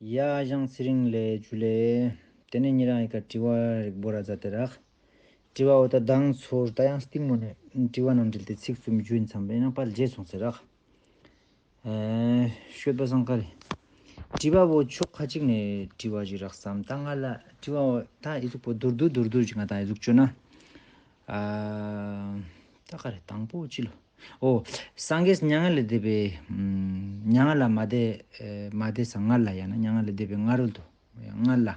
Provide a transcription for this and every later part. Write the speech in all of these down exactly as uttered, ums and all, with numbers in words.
ཡ་ཞང་ཚེ་རིང་ལེ་ཇུ་ལེ། ཏེ་ནེ་ཉེ་རང་ངི་ཀ་དྲི་བ་རིག་པོ་ར་ཛད་དེ་རག། དྲི་བ་འོ་ད་དང་ཚོར་ད་ཡང་སྟིང་མོ་ནེ་དྲི་བ་ནང་འབྲེལ་ཏེ་ཚིག་གསུམ་ཞུ་ཡིན་ཙམ་པ་ཡིན་ན་པར་བརྗེད་སོང་ཟེར་རག། ཨེ་ཤོད་པ་སང་ཀ་རེ། དྲི་བ་བོ་ཕྱོགས་ཁ་ཅིག་ནེ་དྲི་བ་ཞིག་རག་བསམ་ད་ང་ལ་དྲི་བ་བོ་ད་ཨི་ཟུག་པོ་དུར་དུར་དུར་དུར་ཞིག་ང་ད་ཨི་ཟུག་ཅོ་ན། ཨ་ད་ཀ་རེ་དང་པོ་ཅི་ལོ། འོ། སངས་རྒྱས་མྱ་ངན་ལས་འདས་པའི་ཨམ་མྱ་ངན་ལས་མ་འདས་ཨེ་མ་འདས་སྔ་ལ་ཡང་ན་མྱ་ངན་ལས་འདས་པའི་སྔ་རོལ་དུ་ཡང་སྔ་ལ།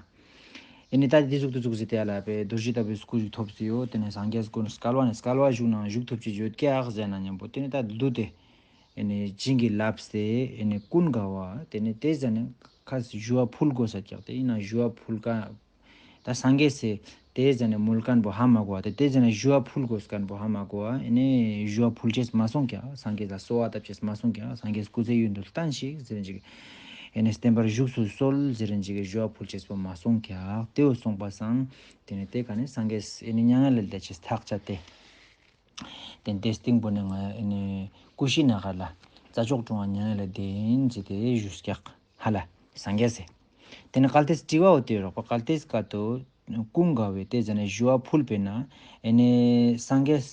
ཨེ་ནེ་ད་འི་ཟུག་ཏུ་ཟུག་ཟེར་ཏེ་ཡ་ལ་པའི་རྡོ་རྗེ་ལྟ་བུའི་སྐུ་ཞིག་ཐོབ་སྟེ་ཡོད། ཏེ་ནེ་སངས་རྒྱས་ཀུན་སྐལ་བ་ནེ་སྐལ་བ་བཞུགས་ནའང་བཞུགས་ཐུབ་ཅེས་ཡོད་ཀྱག་ཟེར་ན་མཉམ་པོ་ཏེ་ནེ་ད་བསྡུ་སྟེ་ཨེ་ནེ་བྱིན་གྱིས་བརླབས་ཏེ་ཨེ་ནེ་ཀུན་དགའ་བོ་ཏེ་ནེ་ཏེ་ཟ་ནེ་ཁ་ཞུ་བ་ཕུལ་དགོས་ས་ཀྱག་ཏེ་ཡིན་ན་ཞུ་བ་ཕུལ་ཀ་ད་སངས་རྒྱས་སི་ཏེ་ཟ་ནེ་མོལ་ཁན་བོ་ཧ་མ་གོ་བ་ཏེ་ཏེ་ཟ་ནེ་ཞུ་བ་ཕུལ་དགོས་ཁན་བོ་ཧ་མ་གོ་བ་ཨེ་ནེ་ཞུ་བ་ཕུལ་ཅེས་མ་སོང་ཀྱག། སངས་རྒྱས་ལ་གསོལ་བ་བཏབ་ཅེས་མ་སོང་ཀྱག། སངས་རྒྱས་སྐུ་ཚེ་ཡུན་དུ་བརྟན་ཞིག་ཟེར་ཅིག་ཨེ་ནེ་བརྟན་པར་བཞུགས་སུ་གསོལ་ཟེར་ཅིག་ཞུ་བ་ཕུལ་ཅེས་པོ་མ་སོང་ཀྱག། ཏེ་བོ་སོང་པ་སང་ཏེ་ནེ་ཏེ་ཀ་ནེ་སངས་རྒྱས་ཨེ་ནེ་མྱ་ངན་ལས་འདས་ཅེས་ཐག་བཅད་དེ། ཏེ་ནེ་ཏེ་སྟིང་པོ་ནེ་ང་ཨེ་ནེ་ཀུ་ཤི་ན་ག་ལ་རྩྭ་མཆོག་གྲོང་བ་མྱ་ངན་ལས་འདས་ཡིན་ཟེར་ཏེ་ཞུས་ཀྱག་ཧ་ལ་སངས་རྒྱས་སི། ཏེ་ནེ་གལ་ཏེ་དྲི་བ་བོ་ཏེ་རོགས་པ་གལ་ཏེ་ཀ་ཏོ་ཀུན་དགའ་བོའི་ཏེ་ཟ་ནེ་ཞུ་བ་ཕུལ་པས་ན་ཨེ་ནེ་སངས་རྒྱས་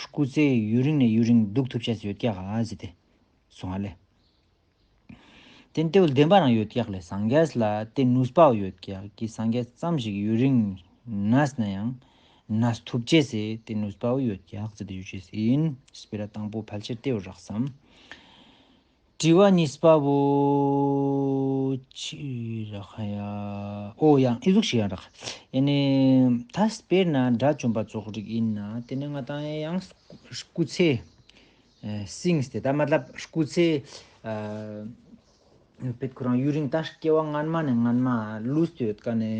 སྐུ་ཚེ་ཡུན་རིང་ནེ་ཡུན་རིང་འདུག་ཐུབ་ཅེས་ཡོད་ཀྱག་ག་ཟེར་ཏེ་སོང་ཧ་ལེ། ཏེ་ནེ་ཏེ་བོ་བདེན་པ་རང་ཡོད་ཀྱག་ལེ། སངས་རྒྱས་ལ་ཏེ་ནུས་པ་བོ་ཡོད་ཀྱག་གི་སངས་རྒྱས་ཙམ་ཞིག་ཡུན་རིང་གནས་ན་ཡང་གནས་ཐུབ་ཅེས་སི་ཏེ་ནུས་པ་བོ་ཡོད་ཀྱག་ཟེར་ཏེ་ཡོད་ཅེས་ཡིན། སྤེ་ར་དང་པོ་ཕལ་ཆེར་ཏེ་བོ་རག་བསམ། དྲི་བ་གཉིས་པ་བོ་ཅི་རག་ཡ། འོ་ཡང་ཨི་ཟུག་ཞིག་ཡང་རག། ཨེ་ནེ་ད་སྤེར་ན་དགྲ་བཅོམ་པ་ཙོགས་རིགས་ཡིན་ན་ཏེ་ནེ་ང་ཏང་ཡང་སྐུ་ཚེ་ཨེ་སྲིངས་ཏེ་ད་མ་ལབ་སྐུ་ཚེ་ཨ་པེད་ཁོ་རང་ཡུན་རིང་ད་སྐྱེ་བ་སྔན་མ་ནེ་སྔན་མ་ལུས་ཏེ་ཡོད་ཁན་ནི་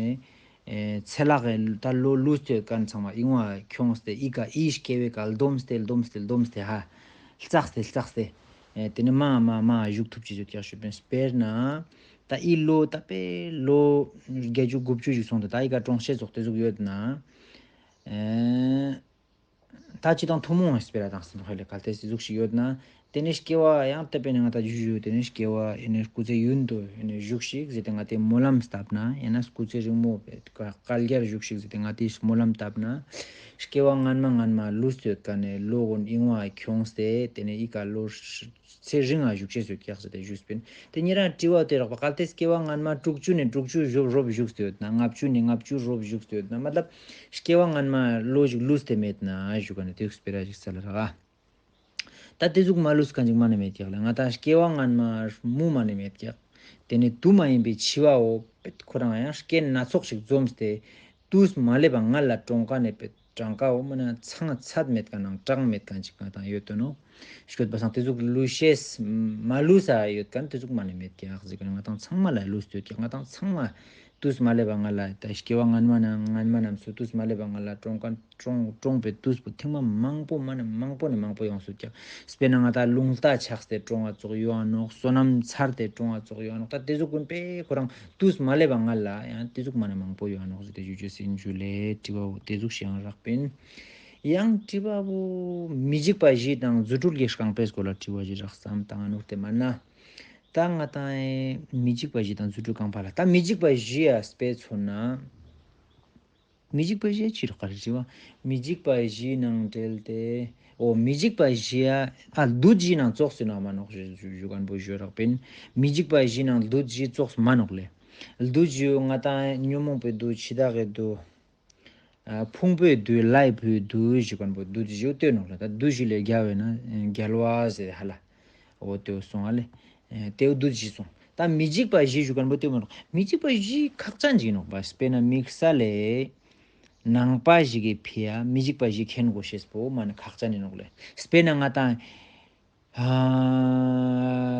ཨེ་ཚེ་ལྷག་གི་ད་ལོ་ལུས་ཏེ་ཡོད་ཁན་ཚང་མ་ཨིན་བ་ཁྱོངས་ཏེ་ཨི་ཀ་ཨི་སྐྱེ་བའི་ཀ་སྡོམས་ཏེ་སྡོམས་ཏེ་སྡོམས་ཏེ་ཧ་ལྩགས་ཏེ་ལྩགས་ཏེ་ཨེ་ཏེ་ནེ་མ་མ་མ་བཞུགས་ཐུབ་ཅེས་ཡོད་ཀྱག་ཞུ་བ་ཡིན། སྤེར་ན་ད་ཨི་ལོ་ད་པེ་ལོ་བརྒྱད་ཅུ་དགུ་བཅུ་ཞིག་སོང་སྟེ་ད་ཨི་ཀ་གྲོངས་ཤེས་ཙོགས་ཏེ་ཟུག་ཡོད་ན་ཨེ། ད་ཅི་དང་ཐུན་མོང་སྤེ་ར་དང་སེམས་ཁ་ལས་གལ་ཏེ་སི་ཟུག་ཞིག་ཡོད་ན། ཏེ་ནེ་སྐྱེ་བ་ཡང་དེ་པེ་ནེ་ང་ད་ཞུ་ཞུ་ཏེ་ནེ་སྐྱེ་བ་ཨེ་ནེ་སྐུ་ཚེ་ཡུན་དུ་ཨེ་ནེ་བཞུགས་ཤིག་ཟེར་ཏེ་ང་ཏེ་སྨོན་ལམ་བཏབ་ན་ཡང་ན་སྐུ་ཚེ་རིང་མོ་བཀལ་རྒྱར་བཞུགས་ཤིག་ཟེར་ཏེ་ང་ཏེ་སྨོན་ལམ་བཏབ་ན། སྐྱེ་བ་སྔན་མ་སྔན་མ་ལུས་ཏེ་ཡོད་ཁན་ནི་ལོ་གུན་ཨིན་བ་ཁྱོངས་ཏེ་ཏེ་ནེ་ཨི་ཀ་ལོ་ཚེ་རིང་ང་བཞུགས་ཤེས་ཡོད་ཀྱག་ཟེར་ཏེ་ཞུས་པིན། ཏེ་ཉེ་རང་དྲི་བ་ཏེ་རག་པ་གལ་ཏེ་སྐྱེ་བ་སྔན་མ་དྲུག་ཅུ་ནེ་དྲུག་ཅུ་རོབ་རོབ་བཞུགས་ཏེ་ཡོད་ན་ལྔ་བཅུ་ནེ་ལྔ་བཅུ་རོབ་བཞུགས་ཏེ་ཡོད་ན་མ་ལབ་སྐྱེ་བ་སྔན་མ་ལོ་ཞིག་ལུས་ཏེ་མེད་ན་ཞུ་ཁན་ནི་ཏེ་སྤེ་ར་ཞིག་སལ་རག། ད་ཏེ་ཟུག་མ་ལུས་ཁན་ཞིག་མ་ནེ་མེད་ཀྱག་ལེ། ང་ད་སྐྱེ་བ་སྔན་མ་མུ་མ་ནེ་མེད་ཀྱག། ཏེ་ནེ་དུས་མ་ཡིན་པའི་འཆི་བ་འོ་པེད་ཁོ་རང་ཡང་རྐྱེན་སྣ་ཚོགས་ཤིག་འཛོམས་ཏེ་དུས་མ་སླེབས་པ་སྔ་ལ་གྲོངས་ཁན་ནི་པེད་གྲངས་ཀ་འོ་མ་ན་ཚང་ཚད་མེད་ཁན་ནང་གྲངས་མེད་ཁན་ཅིག་ང་ཏང་ཡོད་དོ་ནོ། ཤོད་པ་སང་ཏེ་ཟུག་ལུས་ཤེས་མ་ལུས་ས་ཡོད་ཁན་ཏེ་ཟུག་མ་ནེ་མེད་ཀྱག་ཟེར་ཁན་ང་ཏང་ཚང་མ་ལ་ལུས་ཏེ་ཡོད་ཀྱག། ང་ཏང་ཚང་མ་དུས་མ་སླེབས་པ་སྔ་ལ་ད་སྐྱེ་བ་སྔན་མ་ན་སྔན་མ་རྣམས་སུ་དུས་མ་སླེབས་པ་སྔ་ལ་གྲོངས་ཁན་གྲོངས་གྲོངས་པའི་དུས་པོ་ཐེངས་མ་མང་པོ་མ་ནེ་མང་པོ་ནེ་མང་པོ་ཡོངས་སུ་ཀྱག། སྤེར་ན་ང་ཏང་རླུང་རྟ་ཆགས་ཏེ་གྲོངས་པ་ཙོགས་ཡོང་ང་ནོག། བསོད་ནམས་ཚར་ཏེ་གྲོངས་པ་ཙོགས་ཡོང་ང་ནོག། ད་ཏེ་ཟུག་གུན་པེ་ཁོ་རང་དུས་མ་སླེབས་པ་སྔ་ལ་ཡང་ཏེ་ཟུག་མ་ནེ་མང་པོ་ཡོང་ང་ནོག་ཟེར་ཏེ་ཞུ་རྒྱུ་ཡིན། ཞུ་ལེ། དྲི་བ་བོ་ཏེ་ཟུག་ཞིག་ཡང་རག་པིན། ཡང་དྲི་བ་བོ་མི་འཇིགས་པ་བཞི་དང་རྫུ་འཕྲུལ་གྱི་རྐང་པའི་སྐོར་ལ་དྲི་བ་ཞིག་རག་བསམ་ད་ང་ནུག་ཏེ་མ་ན། ད་ང་ཏང་མི་འཇིགས་པ་བཞི་དང་རྫུ་འཕྲུལ་རྐང་པ་ལ་ད་མི་འཇིགས་པ་བཞི་ཡ་སྤེ་མཚོན་ན། མི་འཇིགས་པ་བཞི་ཅི་རོ་ག་རེ་དྲི་བ། མི་འཇིགས་པ་བཞི་ནང་འབྲེལ་ཏེ། འོ་མི་འཇིགས་པ་བཞི་ཡ་ཨ་བདུད་བཞི་ནང་ཙོགས་སུ་ནོག་མ་ནོག་ཞུ་ཞུ་ཁན་བོ་ཞུ་རག་པིན། མི་འཇིགས་པ་བཞི་ནང་བདུད་བཞི་ཙོགས་མ་ནོག་ལེ། བདུད་བཞི་ང་ཏང་ཉོན་མོངས་པའི་བདུད་འཆི་བདག་གི་བདུད། ཨ་ཕུང་པོའི་བདུད་ལྷའི་བུའི་བདུད་ཞུ་ཁན་བོ་བདུད་བཞི་ཡོད་དེ་ནོག་ལེ། ད་བདུད་བཞི་ལས་རྒྱལ་བས་ན་རྒྱལ་བ་ཟེར་ཧ་ལ། འོ་ཏེ་བོ་སོང་ཨ་ལེ། ཨེ་ཏེ་བོ་བདུད་བཞི་སོང་། ད་མི་འཇིགས་པ་བཞི་ཞུ་ཁན་བོ་ཏེ་མ་ནོག། མི་འཇིགས་པ་བཞི་ཁག་ཅན་ཅིག་ནོག་པ། སྤེར་ན་དམིགས་བསལ་ལེ། ནང་པ་ཞིག་གི་ཕི་ཡ་མི་འཇིགས་པ་བཞི་མཁྱེན་དགོས་ཤེས་པོ་མ་ནེ་ཁག་ཅན་ཨིན་ནོག་ལེ། སྤེར་ན་ང་ཏང་ཨ་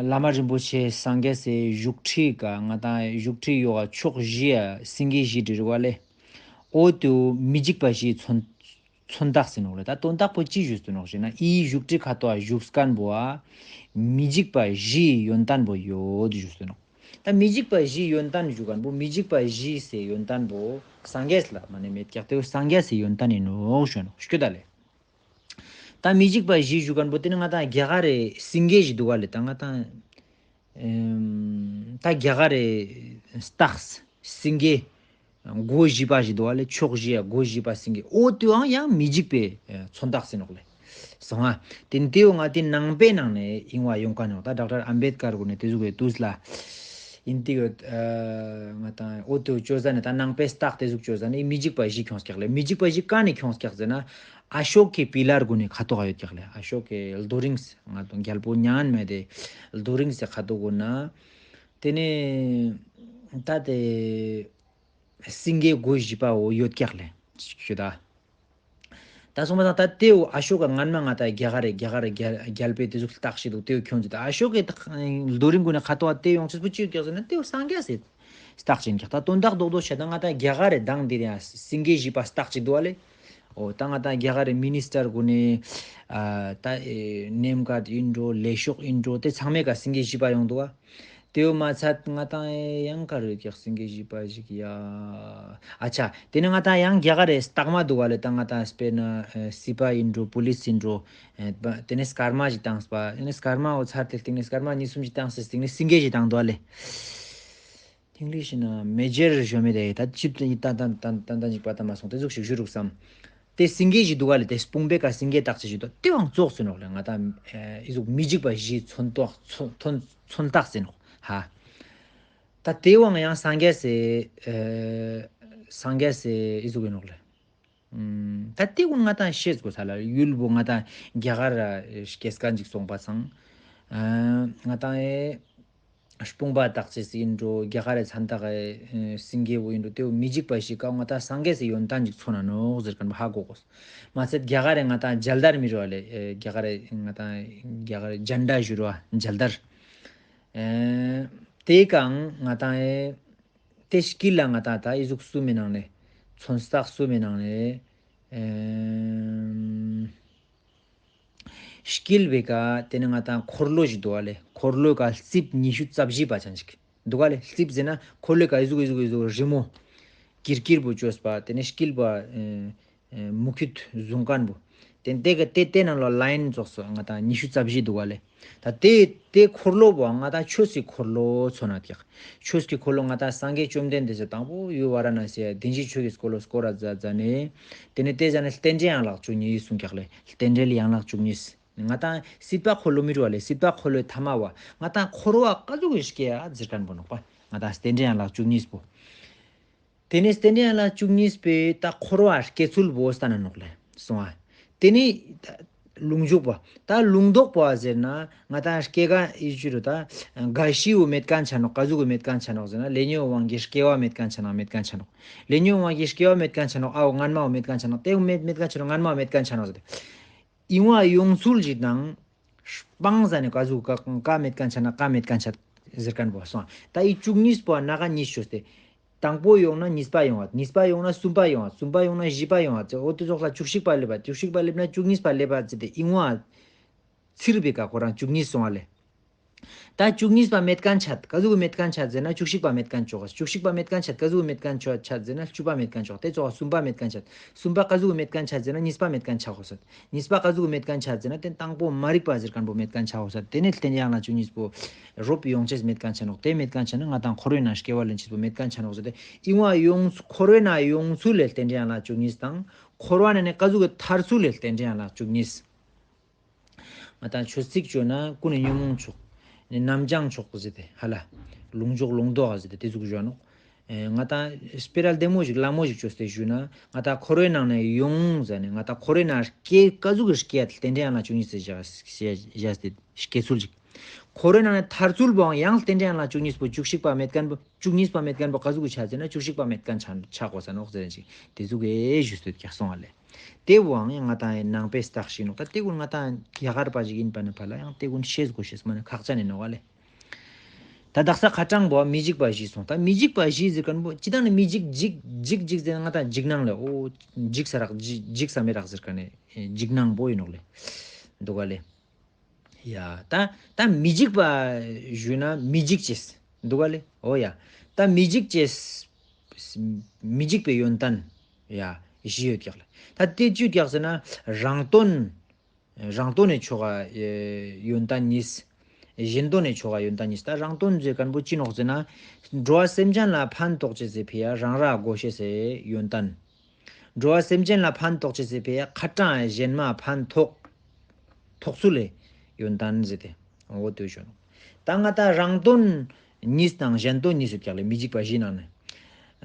བླ་མ་རིན་པོ་ཆེ་སངས་རྒྱས་སི་བཞུགས་ཁྲི་ཀ་ང་ཏང་བཞུགས་ཁྲི་ཡོག་ག་ཕྱོགས་བཞི་ཡ་སེང་གེ་བཞི་བྲིས་པ་ལེ། འོ་ཏེ་བོ་མི་འཇིགས་པ་བཞིའི་མཚོན་མཚོན་རྟགས་ཟེར་ནོག་ལེ། ད་དོན་དག་པོ་ཅི་ཞུས་ཏེ་ནོག་ཞེ་ན་ཨི་བཞུགས་ཁྲི་ཁ་ཐོག་བཞུགས་ཁན་བོ་ཨ་མི་འཇིགས་པ་བཞིའི་ཡོན་ཏན་བོ་ཡོད་ཞུས་ཏེ་ནོག། ད་མི་འཇིགས་པ་བཞིའི་ཡོན་ཏན་ཞུ་ཁན་བོ་མི་འཇིགས་པ་བཞི་སི་ཡོན་ཏན་བོ་སངས་རྒྱས་ལ་མ་ནེ་མེད་ཀྱག། ཏེ་བོ་སངས་རྒྱས་སི་ཡོན་ཏན་ཨིན་ནོག་ཞུ་ནོག་ཞུ་ད་ལེ། ད་མི་འཇིགས་པ་བཞི་ཞུ་ཁན་བོ་ཏེ་ནི་ང་ཏང་རྒྱ་གར་རི་སེང་གེ་བཞི་དུག་ག་ལེ། ད་ང་ཏང་ཨེམ་ད་རྒྱ་གར་རི་ རྟགས་སེང་གེ་སྒོ་བཞི་པ་ཞིག་འདུག་པ་ལེ། ཕྱོགས་བཞི་ཡ་སྒོ་བཞི་པ་སེང་གེ། འོ་དེའང་ཡང་མི་འཇིགས་པའི་ཨེ་མཚོན་རྟགས་ཡིན་ནོག་ལེ། སོང་ང་། དེ་དེའོ་ང་དེ་ནང་པའི་ནང་ནས་ཡིན་བ་ཡོང་ཀ་ནོག། ད་ཌོག་ཊར་ཨམ་བེད་ཀར་གུན་ནི་དེ་ཟུག་གི་དུས་ལ་ཡིན་དེ་ཡོད། ཨ་ང་དང་འོ་དེའོ་ཅོ་ཟ་ནས་ད་ནང་པའི་རྟགས་དེ་ཟུག་ཅོ་ཟ་ནས་མི་འཇིགས་པ་བཞི་ཁྱོངས་ཀྱག་ལེ། མི་འཇིགས་པ་བཞི་ཀ་ནས་ཁྱོངས་ཀྱག་ཟེར་ན། ཨ་ཤོ་ཀའི་པི་ལར་གུན་ནི་ཁ་ཐོག་ག་ཡོད་ཀྱག་ལེ། ཨ་ཤོ་ཀའི་རྡོ་རིང་ང་དང་རྒྱལ་པོ་མྱ་ངན་མེད་དེ་རྡོ་རིང་སི་ཁ་ཐོག་གུན་ན། དེ་ནས་ད་དེ་སེང་གེ་སྒོ་བཞི་པའོ་ཡོད་ཀྱག་ལེ། ཞུ་ད། ད་སོང་པ་དང་ད་དེའོ་ཨ་ཤོ་ཀ་སྔན་མ་ང་དང་རྒྱ་གར་རི་རྒྱ་གར་རི་རྒྱལ་རྒྱལ་པོའི་དེ་ཟུག་རྟགས་ཤིག་འདུག། དེའོ་ཁྱོངས་ཏེ་ད་ཨ་ཤོ་ཀའི་རྡོ་རིང་གུན་ནི་ཁ་ཐོག་དེ་ཡོང་ཅེས་པོ་ཅི་ཡོད་ཀྱག་ཟེར་ན་དེའོ་སངས་རྒྱས་སི་རྟགས་ཅིག་ཡིན་ཀྱག། ད་དོན་དག་རྡོག་རྡོག་བཤད་ན་ང་དང་རྒྱ་གར་རི་མདང་དེ་རིང་སེང་གེ་བཞི་པ་རྟགས་ཅིག་འདུག་པ་ལེ། འོ་ད་ང་དང་རྒྱ་གར་རི་མི་ནི་སི་ཊར་གུན་ནི་ཨ་ད་ཨེ་ནེམ་ཀཱར་ཌ་ཡིན་འགྲོ་ལས་ཤོག་ཡིན་འགྲོ་དེ་ཚང་མའི་ཀ་སེང་གེ་བཞི་པ་ཡོང་འདུག་པ། དེའོ་མ་ཚད་ང་དང་ཡང་ག་རུ་ཀྱག་སེང་གེ་བཞི་པ་ཞིག་ཡ། ཨ་ཆ། དེ་ནས་ང་དང་ཡང་རྒྱ་གར་རི་རྟགས་མ་འདུག་པ་ལེ། ད་ང་དང་དཔེར་ན་ཨེ་སི་པ་ཡིན་འགྲོ་པུ་ལིས་ཡིན་འགྲོ། ཨེ་པ་དེ་ནས་སྐར་མ་ཞིག་བཏང་སྤ། དེ་ནས་སྐར་མའོ་ཚར་ཏེ་སྟིང་ནས་སྐར་མ་གཉིས་གསུམ་ཞིག་བཏང་སྟེ་སྟིང་ནས་སེང་གེ་ཞིག་བཏང་འདུག་པ་ལེ། ཨིང་ལིཤ་ན་མེ་ཇར་ཞུ་མི་དེ་ད་ཅིབ་ཏན་ཏན་ཏན་ཏན་ཏན་ཅིག་པ་ད་མ་སོང་དེ་ཟུག་ཞིག་ཞུ་རུག་བསམ། དེ་སེང་གེ་ཞིག་འདུག་ག་ལེ། དེ་དཔུང་པའི་ཀ་སེང་གེ་རྟགས་ཅིག་ཞིག་འདུག། དེའང་ཙོགས་སུ་ནོག་ལེ། ང་དང་ཨེ་ཨི་ཟུག་མི་འཇིགས་པ་བཞིའི་མཚོན་རྟགས་མཚོན་མཚོན་མཚོན་རྟགས་ཟེར་ནོག་ཧ། ད་དེའང་ཡང་སངས་རྒྱས་སི་ཨེ་སངས་རྒྱས་སི་ཨི་ཟུག་ཡིན་ནོག་ལེ། ཨུམ། ད་དེ་གུན་ང་དང་ཤེས་དགོས་ས་ལ་ཡུལ་བོ་ང་དང་རྒྱ་གར་ར་སྐྱེས་མཁན་ཅིག་སོང་པ་སང་། ཨ་ང་དང་ཨེ་དཔུང་པ་རྟགས་ཅིག་ཡིན་འགྲོ་རྒྱ་གར་རི་མཚན་རྟགས་ཨེ་སེང་གེ་བོ་ཡིན་འགྲོ་དེ་བོ་མི་འཇིགས་པ་ཞིག་ག་ང་དང་སངས་རྒྱས་སི་ཡོན་ཏན་ཅིག་མཚོན་ན་ནོག་ཟེར་མཁན་བོ་ཧ་གོ་དགོས། མ་ཚད་རྒྱ་གར་རི་ང་དང་མཇལ་དར་མི་རུ་བ་ལེ། ཨེ་རྒྱ་གར་རི་ང་དང་རྒྱ་གར་རི་ཇན་ཌ་ཞུ་རུ་བ་མཇལ་དར། ཨེ་དེ་ཀའང་ང་དང་ཨེ་དེ་དཀྱིལ་ལ་ང་དང་ད་ཨི་ཟུག་གསུམ་མི་ནང་ནས་མཚོན་རྟགས་གསུམ་མི་ནང་ནས་ཨེ་དཀྱིལ་བོའི་ཀ་དེ་ནས་ང་དང་འཁོར་ལོ་ཞིག་འདུག་པ་ལེ། འཁོར་ལོའི་ཀ་རྩིབས་ཉི་ཤུ་རྩ་བཞི་པ་ཅན་ཞིག་འདུག་ག་ལེ། རྩིབས་ཟེར་ན་འཁོར་ལོའི་ཀ་ཨི་ཟུག་ཨི་ཟུག་ཨི་ཟུག་རི་མོ་ཀིར་ཀིར་བོ་བཅོས་པ་དེ་ནས་དཀྱིལ་བ་ཨེ་ཨེ་མུ་ཁྱུད་བཟུང་མཁན་བོ། དེ་དེ་གི་དེ་དེ་ནང་ལོགས་ལའིན་ཙོགས་སུ་ང་དང་ཉི་ཤུ་རྩ་བཞི་འདུག་ག་ལེ། ད་དེ་དེ་འཁོར་ལོ་བོ་ང་དང་ཆོས་སི་འཁོར་ལོ་མཚོན་ན་ཀྱག། ཆོས་ཀྱི་འཁོར་ལོ་ང་དང་སངས་རྒྱས་བཅོམ་ལྡན་འདས་སི་དང་པོ་ཡུལ་ཝཱ་ར་ཎ་སི་ཡ་བདེན་བཞིའི་ཆོས་ཀྱི་འཁོར་ལོ་བསྐོར་ར་མཛད་མཛད་ནས། དེ་ནས་དེ་ཟ་ནས་རྟེན་འབྲེལ་ཡན་ལག་བཅུ་གཉིས་གསུངས་ཀྱག་ལེ། རྟེན་འབྲེལ་ཡན་ལག་བཅུ་གཉིས། ང་དང་སྲིད་པ་འཁོར་ལོ་མི་རུ་བ་ལེ། སྲིད་པ་འཁོར་ལོའི་ཐ་མ་བ་ང་དང་འཁོར་བ་ཀ་ཟུག་གི་སྐྱེ་ཡ་ཟེར་མཁན་བོ་ནོག་པ། ང་དང་རྟེན་འབྲེལ་ཡན་ལག་བཅུ་གཉིས་པོ། དེ་ནས་རྟེན་འབྲེལ་ཡན་ལག་བཅུ་གཉིས་པའི་ད་འཁོར་བ་སྐྱེ་ཚུལ་བོ་སྟན་ན་ནོག་ལེ། སོང་ང་། དེ་ནས་ད་ལུང་འཇུག་པ། ད་ལུང་ལྡོག་པ་ཟེར་ན་ང་དང་སྐྱེ་རྒ་ན་འཆི་རུ་ད་རྒ་ཤི་བོ་མེད་མཁན་ཆ་ནོག། ག་ཟུག་གི་མེད་མཁན་ཆ་ནོག་ཟེར་ན་ལས་ཉོན་དབང་གིས་སྐྱེ་བ་མེད་མཁན་ཆ་ནོག། མེད་མཁན་ཆ་ནོག། ལས་ཉོན་དབང་གིས་སྐྱེ་བ་མེད་མཁན་ཆ་ནོག། ཨའོ་སྔན་མ་བོ་མེད་མཁན་ཆ་ནོག། དེ་བོ་མེད་མེད་མཁན་ཆ་ནོག། སྔན་མ་བོ་མེད་མཁན་ཆ་ནོག་ཟེར་ཏེ། ཡིན་བ་ཡོང་ཚུལ་ཞིག་དང་། སྤང་ཟ་ནས་ག་ཟུག་ག་ག་མེད་མཁན་ཆ་ན་ག་མེད་མཁན་ཆ་ཟེར་མཁན་བོ་སོང་། ད་ཨི་བཅུ་གཉིས་པོ་ནང་ཀ་གཉིས་ཤོས་ཏེ། དང་པོ་ཡོང་ན་གཉིས་པ་ཡོང་བ། གཉིས་པ་ཡོང་ན་གསུམ་པ་ཡོང་བ། གསུམ་པ་ཡོང་ན་བཞི་པ་ཡོང་བ། འོ་དེ་ཙོགས་ལ་བཅུ་གཅིག་པ་སླེབས་པ། བཅུ་གཅིག་པ་སླེབས་ན་བཅུ་གཉིས་པ་སླེབས་པ་ཟེར་ཏེ་ཡིན་བ། ཚིར་བའི་ཀ་ཁོ་རང་བཅུ་གཉིས་སོང་བ་ལེ། ད་བཅུ་གཉིས་པ་མེད་མཁན་ཆད། ག་ཟུག་མེད་མཁན་ཆད་ཟེར་ན་བཅུ་གཅིག་པ་མེད་མཁན་ཆོག། བཅུ་གཅིག་པ་མེད་མཁན་ཆད། ག་ཟུག་མེད་མཁན་ཆོག་ཆད་ཟེར་ན་བཅུ་པ་མེད་མཁན་ཆོག། དེ་ཙོགས་གསུམ་པ་མེད་མཁན་ཆད། གསུམ་པ་ག་ཟུག་མེད་མཁན་ཆད་ཟེར་ན་གཉིས་པ་མེད་མཁན་ཆ་གོས་ཟེར། གཉིས་པ་ག་ཟུག་མེད་མཁན་ཆད་ཟེར་ན་དེ་དང་པོ་མ་རིག་པ་ཟེར་མཁན་བོ་མེད་མཁན་ཆ་གོས་ཟེར། དེ་ནས་རྟེན་འབྲེལ་ཡན་ལག་བཅུ་གཉིས་པོ་རོབ་ཡོང་ཅེས་མེད་མཁན་ཆ་ནོག། དེ་མེད་མཁན་ཆ་ན་ང་དང་འཁོར་བའི་ནང་སྐྱེ་བ་ལེན་ཅེས་པོ་མེད་མཁན་ཆ་ནོག་ཟེར་ཏེ། ཡིན་བ་ཡོང་འཁོར་བའི་ནང་ཡོང་ཚུལ་ལས་རྟེན་འབྲེལ་ཡན་ལག་བཅུ་གཉིས་དང་། འཁོར་བ་ནས་ནི་ག་ཟུག་གི་ཐར་ཚུལ་ལས་རྟེན་འབྲེལ་ཡན་ལག་བཅུ་གཉིས། ང་དང་ཆོས་ཚིག་བཅོས་ན་ཀུན་ནས་ཉོན་མོངས་ཕྱོགས། ནི་རྣམ་བྱང་ཕྱོགས་ཟེར་ཏེ་ཧ་ལ། ལུང་འཇུག་ལུང་ལྡོག་ཟེར་ཏེ་དེ་ཟུག་བཞག་ནོག། ཨེ་ང་དང་སྤེ་ར་ལྡེ་མོ་ཞིག་ལ་མོ་ཞིག་བཅོས་ཏེ་ཞུས་ན་ང་དང་འཁོར་བའི་ནང་ནས་ཡོང་ཟེར་ནས་ང་དང་འཁོར་བའི་ནང་སྐྱེ་ག་ཟུག་གི་སྐྱེ་ཡ་དེ་རྟེན་འབྲེལ་ཡན་ལག་བཅུ་གཉིས་སུ་བཞག་བཞག་བཞག་སྟེ་སྐྱེ་ཚུལ་ཞིག། འཁོར་བའི་ནང་ནས་ཐར་ཚུལ་བོའང་ཡང་རྟེན་འབྲེལ་ཡན་ལག་བཅུ་གཉིས་པོ་བཅུ་གཅིག་པ་མེད་མཁན་བོ་བཅུ་གཉིས་པ་མེད་མཁན་བོ་ག་ཟུག་གི་ཆ་ཟེར་ན་བཅུ་གཅིག་པ་མེད་མཁན་ཆ་ཆ་གོས་ས་ནོག་ཟེར་ཞིག་དེ་ཟུག་གི་ཞུས་ཏེ་ཀྱག་སོང་བ་ལེ། དེ་བོའང་ཡང་ང་དང་ནང་པའི་རྟགས་ཤིག་ནོག། ད་དེ་ཀུན་ང་དང་རྒྱ་གར་པ་ཞིག་ཡིན་པ་ནི་ཕ་ལ་ཡང་དེ་ཀུན་ཤེས་དགོས་ཤེས་མ་ནི་ཁག་ཅན་ནི་ནོག་ལེ། ད་དག་ས་ཁ་གྲངས་པོ་མི་འཇིགས་པ་བཞི་སོང་། ད་མི་འཇིགས་པ་བཞི་ཟེར་མཁན་པོ་ཅི་དང་ནི་མི་འཇིགས་འཇིགས་འཇིགས་འཇིགས་ཟེར་ན་ང་དང་འཇིགས་སྣང་ལེ། འོ་འཇིགས་ས་རག་འཇིགས་འཇིགས་ས་མི་རག་ཟེར་མཁན་ནི་འཇིགས་སྣང་པོ་ཡིན་ནོག་ལེ། འདུག་ག་ལེ། ཡ། ད་ད་མི་འཇིགས་པ་ཞུས་ན་མི་འཇིགས་ཅེས་འདུག་ག་ལེ། འོ་ཡ། ད་མི་འཇིགས་ཅེས། མི་འཇིགས་པའི་ཡོན་ཏན་ཡ་བཞི་ཡོད་ཀྱག་ལེ། ད་དེ་ཅི་ཡོད་ཀྱག་ཟེར་ན་རང་དོན། རང་དོན་ནི་ཆོ་ག་ཡོན་ཏན་གཉིས། གཞན་དོན་ནི་ཆོ་ག་ཡོན་ཏན་གཉིས། ད་རང་དོན་ཟེར་ཁན་པོ་ཅི་ནོག་ཟེར་ན། འགྲོ་བ་སེམས་ཅན་ལ་ཕན་ཐོགས་ཅེས་སི་ཕི་ཡ་རང་ར་གོ་ཤེས་སི་ཡོན་ཏན། འགྲོ་བ་སེམས་ཅན་ལ་ཕན་ཐོགས་ཅེས་སི་ཕི་ཡ་ཁ་ཏང་གཞན་མ་ཕན་ཐོགས་ཐོགས་ཚུལ་ལི་ཡོན་ཏན་ཟེར་ཏེ། འོ་དེ་ཞུ་ནོག། ད་ང་ད་རང་དོན་གཉིས་དང་གཞན་དོན་གཉིས་སུ་ཀྱག་ལེ། མི་འཇིགས་པ་བཞི་ནང་ནས།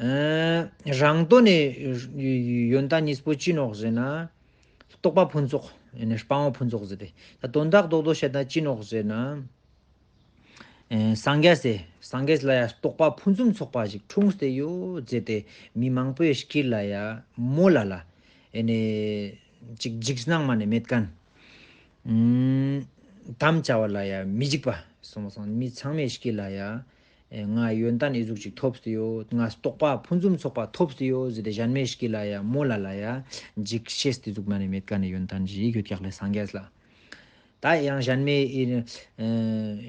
ཨ་རང་དོན་ནི་ཡོན་ཏན་གཉིས་པོ་ཅི་ནོག་ཟེར་ན། རྟོགས་པ་ཕུན་ཚོགས། ཨེ་ནི་སྤང་བ་ཕུན་ཚོགས་ཟེར་ཏེ། ད་དོན་དག་རྡོག་རྡོག་བཤད་ན་ཅི་ནོག་ཟེར་ན། ཨེ་སངས་རྒྱས་སི་སངས་རྒྱས་ལ་ཡ་རྟོགས་པ་ཕུན་སུམ་ཚོགས་པ་ཞིག་འཁྲུངས་ཏེ་ཡོད་ཟེར་ཏེ་མི་མང་པོའི་དཀྱིལ་ལ་ཡ་མོལ་ལ་ལ། ཨེ་ནི་ཅིག་འཇིགས་སྣང་མ་ནེ་མེད་ཁན། ཨུམ། དམ་བཅའ་བ་ལ་ཡ་མི་འཇིགས་པ་སོང་སོང་མི་ཚང་མའི་དཀྱིལ་ལ་ཡ། ཨེ་ང་ཡོན་ཏན་ཨི་ཟུག་ཅིག་ཐོབ་སྟེ་ཡོད། ང་རྟོགས་པ་ཕུན་སུམ་ཚོགས་པ་ཐོབ་སྟེ་ཡོད་ཟེར་ཏེ་གཞན་མའི་དཀྱིལ་ལ་ཡ་མོལ་ལ་ལ་ཡ་འཇིགས་ཤེས་ཏེ་ཟུག་མ་ནེ་མེད་ཁན་ནི་ཡོན་ཏན་ཞིག་ཡོད་ཀྱག་ལེ་སངས་རྒྱས་ལ། ད་ཡང་གཞན་མའི་ཨེ་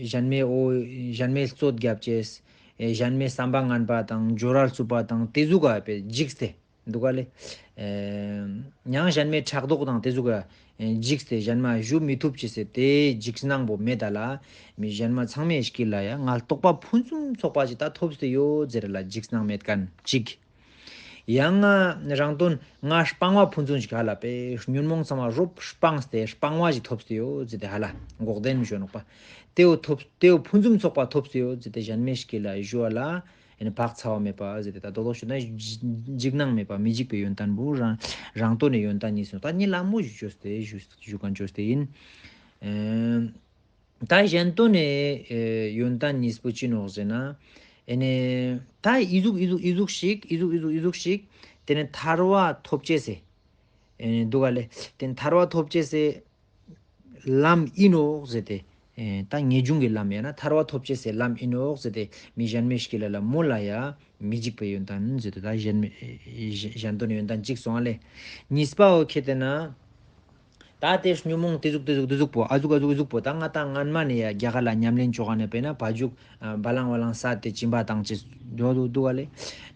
གཞན་མའི་འོ་གཞན་མའི་རྩོད་རྒྱབ་ཅེས། ཨེ་གཞན་མའི་བསམ་པ་ངན་པ་དང་སྦྱོར་བ་རྩུབ་པ་དང་ཏེ་ཟུག་ག་བེ་འཇིགས་ཏེ་འདུག་ག་ལེ། ཨེ་ཡང་གཞན་མའི་ཕྲག་དོག་དང་ཏེ་ཟུག་ག་འཇིགས་ཏེ་གཞན་མ་ཞུ་མི་ཐུབ་ཅེས་སི་ཏེ་འཇིགས་སྣང་པོ་མེད་ད་ལ། མི་གཞན་མ་ཚང་མའི་དཀྱིལ་ལ་ཡ་ང་རྟོགས་པ་ཕུན་སུམ་ཚོགས་པ་ཅིག་ད་ཐོབ་སྟེ་ཡོད་ཟེར་ལ་འཇིགས་སྣང་མེད་ཁན་ཅིག། ཡང་ང་རང་དོན་ང་སྤང་བ་ཕུན་སུམ་ཞིག་ཧ་ལ་པེ་ཉོན་མོངས་ཚང་མ་རོབ་སྤངས་ཏེ་སྤང་བ་ཞིག་ཐོབ་སྟེ་ཡོད་ཟེར་ཏེ་ཧ་ལ་འགོག་བདེན་ཞུ་ནོག་པ། ཏེའོ་ཐོབ་ཏེའོ་ཕུན་སུམ་ཚོགས་པ་ཐོབ་སྟེ་ཡོད་ཟེར་ཏེ་གཞན་མའི་དཀྱིལ་ལ་ཞུ་བ་ལ་ཨེ་ནི་བག་ཚ་བ་མེད་པ་ཟེར་ཏེ་ད་རྡོག་རྡོག་ཞུ་ན་འཇིགས་སྣང་མེད་པ་མི་འཇིགས་པའི་ཡོན་ཏན་པོ་རང་རང་དོན་ནི་ཡོན་ཏན་གཉིས་སོང་ད་གཉིས་ལ་མོ་ཞུ་ཅོས་ཏེ་ཞུ་ཞུ་ཁན་ཅོས་ཏེ་ཡིན། ཨེ་ད་གཞན་དོན་ནི་ཨེ་ཡོན་ཏན་གཉིས་པོ་ཅི་ནོག་ཟེར་ན། ཨེ་ནི་ད་ཨི་ཟུག་ཨི་ཟུག་ཨི་ཟུག་ཞིག་ཨི་ཟུག་ཨི་ཟུག་ཨི་ཟུག་ཞིག་ཏེ་ནེ་ཐར་བ་ཐོབ་ཅེས་སི་ཨེ་ནི་འདུག་ག་ལེ། ཏེ་ནེ་ཐར་བ་ཐོབ་ཅེས་སི་ལམ་ཨིན་ནོག་ཟེར་ཏེ། ཨེ་ད་ངེས་འབྱུང་གི་ལམ་ཡང་ན་ཐར་བ་ཐོབ་ཅེས་སི་ལམ་ཨིན་ནོག་ཟེར་ཏེ་མི་གཞན་མའི་དཀྱིལ་ལ་ལ་མོལ་ལ་ཡ་མི་འཇིགས་པའི་ཡོན་ཏན་ཟེར་ཏེ་ད་གཞན་མི་གཞན་དོན་ནི་ཡོན་ཏན་གཅིག་སོང་ཨ་ལེ། གཉིས་པའོ་ཁེ་ཏེ་ན། ད་ཏེ་ཉོན་མོངས་ཏེ་ཟུག་ཏེ་ཟུག་ཏེ་ཟུག་པོ་ཨ་ཟུག་ཨ་ཟུག་ཨ་ཟུག་པོ་ད་ང་ད་སྔན་མ་ནེ་ཡ་རྒྱ་གར་ལ་ཉམས་ལེན་ཅོ་ག་ནེ་པེ་ན་བ་ཇུག་ཨ་བ་ལང་བ་ལང་ས་ཏེ་སྦྱིན་པ་བཏང་ཅེས་འགྲོ་འདུག་འདུག་ག་ལེ།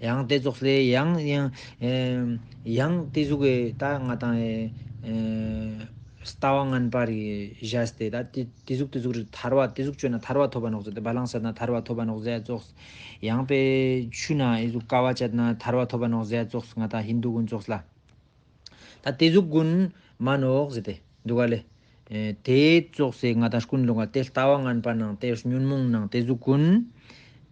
ཡང་ཏེ་ཙོགས་ལེ་ཡང་ཡང་ཨེ་ཡང་ཏེ་ཟུག་གི་ད་ང་ད་ཨེ་ཨེ་ལྟ་བ་ངན་པ་རེ་བཞག་སྟེ་ད་ཏེ་ཏེ་ཟུག་ཏེ་ཟུག་རེ་ཐར་བ་ཏེ་ཟུག་ཅོས་ན་ཐར་བ་ཐོབ་པ་ནོག་ཟེར་ཏེ་བ་ལང་ས་ན་ཐར་བ་ཐོབ་པ་ནོག་ཟེར་ཙོགས། ཡང་པེ་ཆུ་ན་ཨེ་ཟུག་ཀ་བ་ཅད་ན་ཐར་བ་ཐོབ་པ་ནོག་ཟེར་ཙོགས་ང་ད་ཧིན་དུ་གུན་ཙོགས་ལ། ད་ཏེ་ཟུག་གུན་མ་ནོག་ཟེར་ཏེ་འདུག་ག་ལེ། ཨེ་ཏེ་ཙོགས་སེ་ང་ད་སྐུན་ལོང་ག་ཏེ་ལྟ་བ་ངན་པ་ནང་ཏེ་ཉོན་མོངས་ནང་ཏེ་ཟུག་གུན།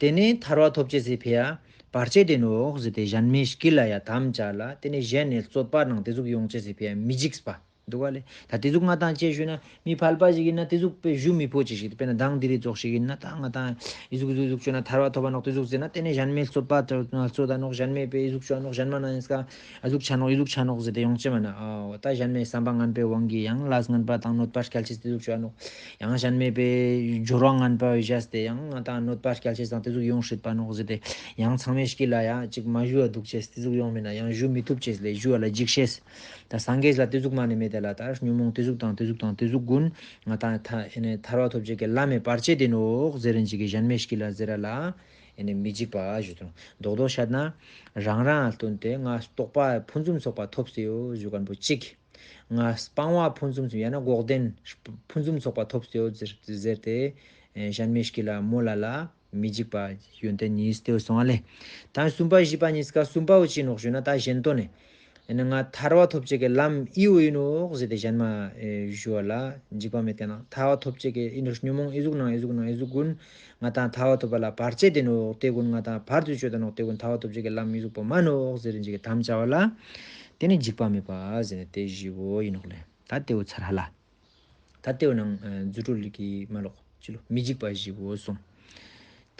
ཏེ་ནེ་ཐར་བ་ཐོབ་ཅེས་སི་ཕི་ཡ་བར་ཆད་དེ་ནོག་ཟེར་ཏེ་གཞན་མའི་དཀྱིལ་ལ་ཡ་དམ་བཅའ་ལ་ཏེ་ནེ་གཞན་ནི་རྩོད་པ་ནང་ཏེ་ཟུག་ཡོང་ཅེས་སི་ཕི་ཡ་མི་འཇིགས་པ་འདུག་ག་ལེ། ད་ཏེ་ཟུག་ང་ད་ཅི་ཞུ་ན་མི་ཕལ་པ་ཞིག་ཨིན་ན་ཏེ་ཟུག་པེ་ཞུ་མི་ཕོད་ཅེས་ཞིག་པེ་ན་མདང་དེ་རིང་ཙོགས་ཤིག་ཨིན་ན་ད་ང་ད་ཨི་ཟུག་ཨི་ཟུག་ཨི་ཟུག་ཅོས་ན་ཐར་བ་ཐོབ་པ་ནོག་ཏེ་ཟུག་ཟེར་ན་ཏེ་ནེ་གཞན་མའི་རྩོད་པ་རྩོད་ད་ནོག་གཞན་མའི་པེ་ཨི་ཟུག་ཅོས་ནོག་གཞན་མ་ན་ཨིན་སྐ་ཨ་ཟུག་ཆ་ནོག་ཨི་ཟུག་ཆ་ནོག་ཟེར་ཏེ་ཡོང་ཅེས་མ་ན། ཨ་ད་གཞན་མའི་བསམ་པ་ངན་པའི་དབང་གིས་ཡང་ལས་ངན་པ་དང་གནོད་པ་སྐྱལ་ཅེས་ཏེ་ཟུག་ཅོ་ནོག་ཡང་གཞན་མའི་པེ་སྦྱོར་བ་ངན་པ་བཞག་སྟེ་ཡང་ང་ད་གནོད་པ་སྐྱལ་ཅེས་དང་ཏེ་ཟུག་ཡོང་སྲིད་པ་ནོག་ཟེར་ཏེ་ཡང་ཚང་མའི་དཀྱིལ་ལ་ཡ་ཅིག་མ་ཞུ་བ་འདུག་ཅེས་ཏེ་ཟུག་ཡོང་མེད་ན་ཡང་ཞུ་མི་ཐུབ་ཅེས་ལེ་ཞུ་བ་ལ་འཇིགས་ཤེས། ད་སངས་རྒྱས་ལ་ཏེ་ཟུག་མ་ནེ་མེད་དེ་ལ་ད་ཉོན་མོངས་ཏེ་ཟུག་དང་ཏེ་ཟུག་དང་ཏེ་ཟུག་གུན་ང་ད་ཐ་ཨེ་ནེ་ཐར་བ་ཐོབ་ཅེས་ཀྱི་ལམ་མེ་བར་ཆད་དེ་ནོག་ཟེར་རིན་ཅིག་གི་གཞན་མའི་དཀྱིལ་ལ་ཟེར་ར་ལ། ཨེ་ནི་མི་འཇིགས་པ་ཞུ་དོན་རྡོག་རྡོག་བཤད་ན། རང་རང་སྟོན་ཏེ་ང་རྟོགས་པ་ཕུན་སུམ་ཚོགས་པ་ཐོབ་སྟེ་ཡོད་ཞུ་ཁན་པོ་གཅིག་ང་སྤང་བ་ཕུན་སུམ་ཚོགས་ཡང་ན་འགོག་བདེན་ཕུན་སུམ་ཚོགས་པ་ཐོབ་སྟེ་ཡོད་ཟེར་ཟེར་ཏེ། ཨེ་གཞན་མའི་དཀྱིལ་ལ་མོལ་ལ་ལ་མི་འཇིགས་པ་ཡོན་ཏན་གཉིས་ཏེ་སོང་བ་ལེ། ད་གསུམ་པ་བཞི་པ་གཉིས་ཀ་གསུམ་པ་བོ་ཅི་ནོག་ཞུ་ན་ད་གཞན་དོན་ནི། ཨེ་ནི་ང་ཐར་བ་ཐོབ་ཅེས་ཀྱི་ལམ་ཨི་བོ་ཨིན་ནོག་ཟེར་ཏེ་གཞན་མ་ཨེ་ཞུ་བ་ལ་འཇིགས་པ་མེད་ཀ་ན་ཐར་བ་ཐོབ་ཅེས་ཀྱི་ཨི་ནི་ཉོན་མོངས་ཨི་ཟུག་ནང་ཨི་ཟུག་ནང་ཨི་ཟུག་གུན་ང་ད་ཐར་བ་ཐོབ་པ་ལ་བར་ཆད་དེ་ནོག་ཏེ་གུན་ང་ད་བར་དུ་གཅོད་ད་ནོག་ཏེ་གུན་ཐར་བ་ཐོབ་ཅེས་ཀྱི་ལམ་ཨི་ཟུག་པོ་མ་ནོག་ཟེར་རིན་ཅིག་གི་དམ་བཅའ་བ་ལ། ཏེ་ནི་འཇིགས་པ་མེད་པ་ཟེར་ནེ་ཏེ་བཞི་བོ་ཨིན་ནོག་ལེ། ད་ཏེ་བོ་ཚར་ཧ་ལ། ད་ཏེ་བོ་ནང་ཨེ་རྫུ་འཕྲུལ་གྱི་མ་ལོག་ཅི་ལོ་མི་འཇིགས་པ་བཞི་བོ་སོང་།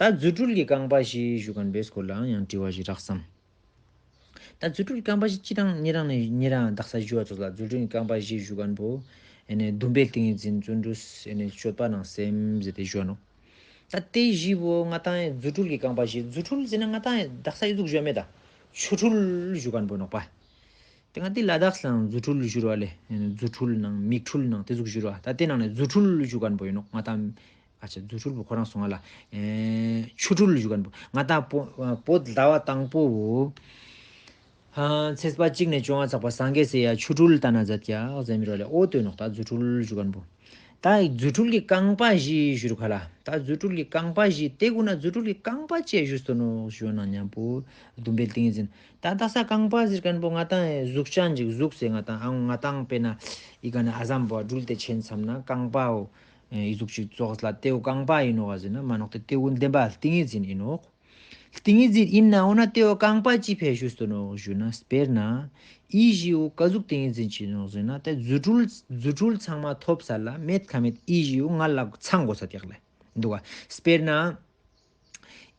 ད་རྫུ་འཕྲུལ་གྱི་རྐང་པ་བཞི་ཞུ་ཁན་པོའི་སྐོར་ལའང་ཡང་དྲི་བ་ཞིག་རག་སམ། ད་རྫུ་འཕྲུལ་གྱི་རྐང་པ་བཞི་ཅི་རང་ཉེ་རང་ནེ་ཉེ་རང་དག་ས་ཞུ་བ་ཙོགས་ལ་རྫུ་འཕྲུལ་གྱི་རྐང་པ་བཞི་ཞུ་ཁན་པོ། ཨེ་ནི་འདུན་པའི་ཏིང་ངེ་འཛིན་བརྩོན་འགྲུས་ཨེ་ནི་སྤྱོད་པ་ནང་སེམས་ཟེར་ཏེ་ཞུ་བ་ནོག་ད་ཏེ་བཞི་བོ་ང་ཏང་རྫུ་འཕྲུལ་གྱི་རྐང་པ་བཞི། རྫུ་འཕྲུལ་ཟེར་ན་ང་ཏང་དག་ས་ཨི་ཟུག་ཞུ་བ་མེད་ད། ཆོ་འཕྲུལ་ཞུ་ཁན་པོ་ནོག་པ། ཏེ་ང་ཏི་ལ་དྭགས་སང་རྫུ་འཕྲུལ་ཞུ་ར་ལེ། རྫུ་འཕྲུལ་ནང་མིག་འཕྲུལ་ནང་ཏེ་ཟུག་ཞུ་ར། ད་ཏེ་ནང་ནེ་རྫུ་འཕྲུལ་ཞུ་ཁན་པོ་ཨིན་ནོག་ང་ཏང་། ཨ་ཆ་རྫུ་འཕྲུལ་པོ་ཁོ་རང་སོང་ང་ལ། ཨེ་ཆོ་འཕྲུལ་ཞུ་ཁན་པོ། ང་ཏང་བོད་ཟླ་བ་དང་པོ་བོ། ཚེས་པ་གཅིག་ནེ་བཅོ་ལྔ་ཚག་པ་སངས་རྒྱས་སི་ཡ་ཆོ་འཕྲུལ་ལྟ་ན་མཛད་ཀྱག་ཟེར་མི་རོ་ལེ། འོ་ཏེ་ནོག་ད་རྫུ་འཕྲུལ་ཞུ་ཁན་པོ། ད་རྫུ་འཕྲུལ་གྱི་རྐང་པ་བཞི་ཞུ་རུ་ཁ་ལ། ད་རྫུ་འཕྲུལ་གྱི་རྐང་པ་བཞི་དེ་གུན་ན་རྫུ་འཕྲུལ་གྱི་རྐང་པ་ཅི་ཞུས་ཏོ་ནོག་ཞུ་ན་ཉམ་པོ་བདུན་པའི་ཏིང་ངེ་འཛིན། ད་དག་ས་རྐང་པ་ཟེར་ཁན་པོ་ང་ཏང་གཟུགས་ཅན་ཅིག་གཟུགས་སེ་ང་ཏང་ཨང་ང་ཏང་དཔེར་ན་ཨི་ཀ་ནེ་ཨ་ཟམ་པོ་འགྲུལ་ཏེ་ཆེན་སམ་ན་རྐང་པའོ། ཨི་ཟུག་ཅིག་ཙོགས་ལ་དེའོ་རྐང་པ་ཨིན་ནོག་ག་ཟེར་ན་མན་ནོག་སྟེ་དེ་གུན་བདེན་པ་ཏིང་ངེ་འཛིན་ཨིན་ནོག། ཏིང་ངེ་འཛིན་ཨིན་ན་འོ་ན་དེའོ་རྐང་པ་ཅི་ཕིའ་ཞུས་ཏོ་ནོག་ཞུ་ན་དཔེར་ན་ཨི་བཞི་བོ་ཀ་ཟུག་ཏིང་ངེ་འཛིན་ཅི་ནོག་ཟེར་ན་དེ་རྫུ་འཕྲུལ་རྫུ་འཕྲུལ་ཚང་མ་ཐོབ་ས་ལ་མེད་ཁ་མེད་ཨི་བཞི་བོ་ང་ལ་ཚང་དགོས་ས་དེ་ལ་འདུག་ག། དཔེར་ན་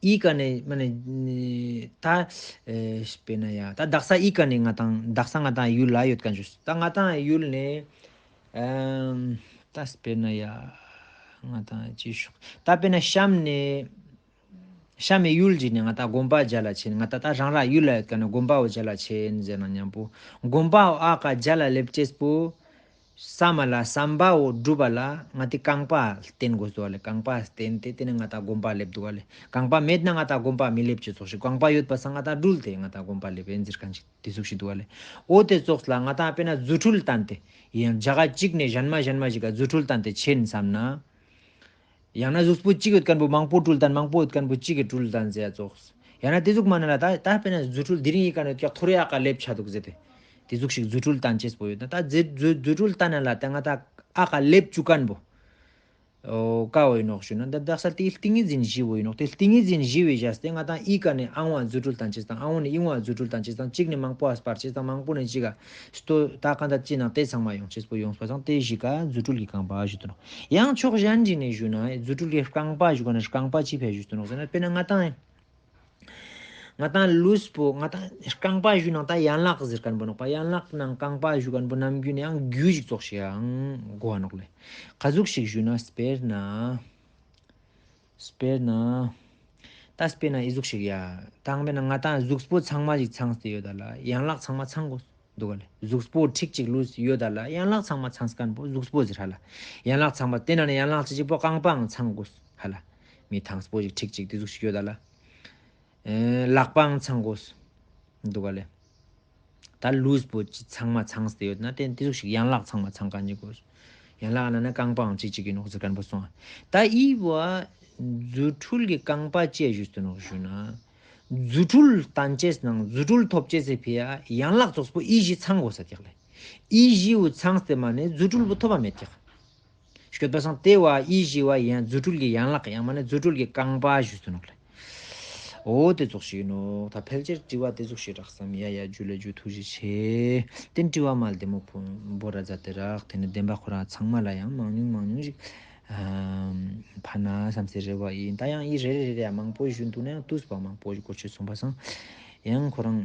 ཨི་ཀ་ནེ་མ་ནེ་ད་ཨེ་དཔེར་ན་ཡ་ད་དག་ས་ཨི་ཀ་ནེ་ང་ཏང་དག་ས་ང་ཏང་ཡུལ་ལ་ཡོད་ཁན་ཞུས། ད་ང་ཏང་ཡུལ་ནེ་ཨམ་ད་དཔེར་ན་ཡ་ང་ཏང་ཅི་ཞུ། ད་དཔེར་ན་གཤམ་ནེ་གཤམ་མེ་ཡུལ་ཅིག་ནེ་ང་ཏང་དགོན་པ་མཇལ་ལ་ཆེན། ང་ཏང་ད་རང་ར་ཡུལ་ལ་ཡོད་ཁན་ནི་དགོན་པའོ་མཇལ་ལ་ཆེན་ཟེར་ན་ཉམ་པོ་དགོན་པའོ་ཨ་ཀ་མཇལ་ལ་ལེབ་ཅེས་པོ་ས་མ་ལ་སམ་པའོ་སྒྲུབ་པ་ལ་ང་ཏི་རྐང་པ་བསྟེན་དགོས་འདུག་ག་ལེ། རྐང་པ་བསྟེན་ཏེ་དེ་ནེ་ང་ཏང་དགོན་པ་ལེབ་འདུག་ག་ལེ། རྐང་པ་མེད་ན་ང་ཏང་དགོན་པ་མི་ལེབ་ཅེས་ཙོགས་ཤིག། རྐང་པ་ཡོད་པ་སང་ང་ཏང་འགྲུལ་ཏེ་ང་ཏང་དགོན་པ་ལེབ་ཨིན་ཟེར་ཁན་ཅིག་དེ་ཟུག་ཤིག་འདུག་ག་ལེ། འོ་དེ་ཙོགས་ལ་ང་ཏང་དཔེར་ན་རྫུ་འཕྲུལ་བསྟན་ཏེ་ཡང་ཇ་ག་ཅིག་ནེ་ཞན་མ་ཞན་མ་ཞིག་ག་རྫུ་འཕྲུལ་བསྟན་ཏེ་ཆེན་སམ་ན། ཡང་ན་གཟུགས་པོ་གཅིག་ཡོད་ཁན་པོ་མང་པོ་སྤྲུལ་བཏང་། མང་པོ་ཡོད་ཁན་པོ་གཅིག་གི་སྤྲུལ་བཏང་ཟེར་ཡ་ཙོགས། ཡང་ན་དེ་ཟུག་མ་ན་ལ་ད་ད་དཔེར་ན་རྫུ་འཕྲུལ་དེ་རིང་ཡི་ཀ་ནེ་ཀྱག་ཐོ་རེ་ཨ་ཀ་ལེབ་ཆ་འདུག་ཟེར་ཏེ། དེ་ཟུག་ཤིག་རྫུ་འཕྲུལ་བཏང་ཅེས་པོ་ཡོད་ན་ད་རྫུ་རྫུ་རྫུ་འཕྲུལ་བཏང་ན་ལ་ད་ང་ད་ཨ་ཀ་ལེབ་བཅུག་ཁན་པོ། འོ་ཀ་བོ་ཡིན་ནོག་ཞུ་ན་ད་དག་ས་དེ་ཏིང་ངེ་འཛིན་བཞི་བོ་ཡིན་ནོག། དེ་ཏིང་ངེ་འཛིན་བཞི་བོའི་བཞག་སྟེ་ང་ད་ཨི་ཀ་ནེ་ཨང་བ་རྫུ་འཕྲུལ་བཏང་ཅེས་དང་ཨང་བོ་ནེ་ཨིང་བ་རྫུ་འཕྲུལ་བཏང་ཅེས་དང་གཅིག་ནེ་མང་པོ་ཨ་སྤར་ཅེས་དང་མང་པོ་ནེ་གཅིག་ག་སྟོ་ད་གང་ད་ཅི་ནང་དེ་ཚང་མ་ཡོང་ཅེས་པོ་ཡོངས་པ་སང་དེ་བཞི་ཀ་རྫུ་འཕྲུལ་གྱི་རྐང་པ་ཞུ་དུ་ནོག། ཡང་ཕྱོགས་གཞན་ཅིག་ནེ་ཞུ་ན་རྫུ་འཕྲུལ་གྱི་རྐང་པ་ཞུ་ག་ན་རྐང་པ་ཅི་ཕིའ་ཞུ་དུ་ནོག་ཟེར་ན་དཔེར་ན་ང་ཏང་ཡིན། ང་ཏང་ལུས་པོ་ང་ཏང་རྐང་པ་ཞུ་ནང་ད་ཡན་ལག་ཟེར་ཁན་པོ་ནོག་པ། ཡན་ལག་ནང་རྐང་པ་ཞུ་ཁན་པོ་ནམ་རྒྱུན་ཡང་རྒྱུ་ཞིག་ཙོགས་ཤིག་ཡང་གོ་བ་ནོག་ལེ། ག་ཟུག་ཞིག་ཞུ་ན་དཔེར་ན། དཔེར་ན། ད་དཔེར་ན་ཨི་ཟུག་ཤིག་ཡ། དང་པོ་ན་ང་ཏང་གཟུགས་པོ་ཚང་མ་ཞིག་ཚང་སྟེ་ཡོད་ད་ལ་ཡན་ལག་ཚང་མ་ཚང་དགོས་འདུག་ག་ལེ། གཟུགས་པོ་ཁྲིག་ཅིག་ལུས་ཡོད་ད་ལ་ཡན་ལག་ཚང་མ་ཚང་ཁན་པོ་གཟུགས་པོ་ཟེར་ཧ་ལ། ཡན་ལག་ཚང་མ་དེ་ན་ནི་ཡན་ལག་ཅིག་ཅིག་པོ་རྐང་པའང་ཚང་དགོས་ཧ་ལ། མི་ཐང་པོ་ཞིག་ཁྲིག་ཅིག་དེ་ཟུག་ཤིག་ཡོད་ད་ལ། ཨེ་ལག་པའང་ཚང་དགོས་འདུག་ག་ལེ། ད་ལུས་པོ་ཅི་ཚང་མ་ཚང་སྟེ་ཡོད་ན་དེ་དེ་ཟུག་ཤིག་ཡན་ལག་ཚང་མ་ཚང་ཁན་ཅིག་དགོས། ཡན་ལག་ན་ན་རྐང་པའང་ཅིག་ཅིག་ཡིན་ནོག་ཟེར་ཁན་པོ་སོང་། ད་ཨི་བོ་རྫུ་འཕྲུལ་གྱི་རྐང་པ་ཅི་ཞུས་ཏེ་ནོག་ཞུ་ན། རྫུ་འཕྲུལ་བཏང་ཅེས་ནང་རྫུ་འཕྲུལ་ཐོབ་ཅེས་སི་ཕི་ཡ་ཡན་ལག་ཙོགས་པོ་ཨི་བཞི་ཚང་དགོས་ས་ཀྱག་ལེ། ཨི་བཞི་བོ་ཚང་སྟེ་མ་ནེ་རྫུ་འཕྲུལ་བོ་ཐོབ་པ་མེད་ཀྱག། སྐྱོད་པ་སང་དེ་བ་ཨི་བཞི་བ་ཡང་རྫུ་འཕྲུལ་གྱི་ཡན་ལག་ཡང་མ་ནེ་རྫུ་འཕྲུལ་གྱི་རྐང་པ་ཞུས་ཏེ་ནོག་ལེ། འོ་དེ་ཙོགས་ཤིག་ཡིན་ནོག། ད་ཕལ་ཆེར་དྲི་བ་དེ་ཙོགས་ཤིག་རག་སམ། ཡ་ཡ་ཇུ་ལེ་ཇུ་ཐུགས་རྗེ་ཆེ། དེ་དྲི་བ་མ་ལྡེ་མོ་ཕུ་བོ་ར་མཛད་དེ་རག། དེ་ནི་བདེན་པ་ཁོ་རང་ཚང་མ་ལ་ཡང་མང་ཉུང་མང་ཉུང་ཞིག་ཨམ་ཕན་ན་བསམ་སྟེ་རེ་བ་ཡིན། ད་ཡང་ཨི་རེ་རེ་རེ་རེ་ཡ་མང་པོ་ཞུ་འདུག་ན་ཡང་དུས་པ་མང་པོ་ཞིག་གོ་ཆོད་སོང་པ་སང་ཡང་ཁོ་རང་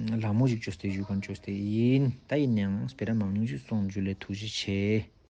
ལ་མོ་ཞིག་བཅོས་ཏེ་ཞུ་ཁན་བཅོས་ཏེ་ཡིན། ད་ཡིན་ནའང་སྤེ་ར་མང་ཉུང་ཞིག་སོང་། ཇུ་ལེ་ཐུགས་རྗེ་ཆེ།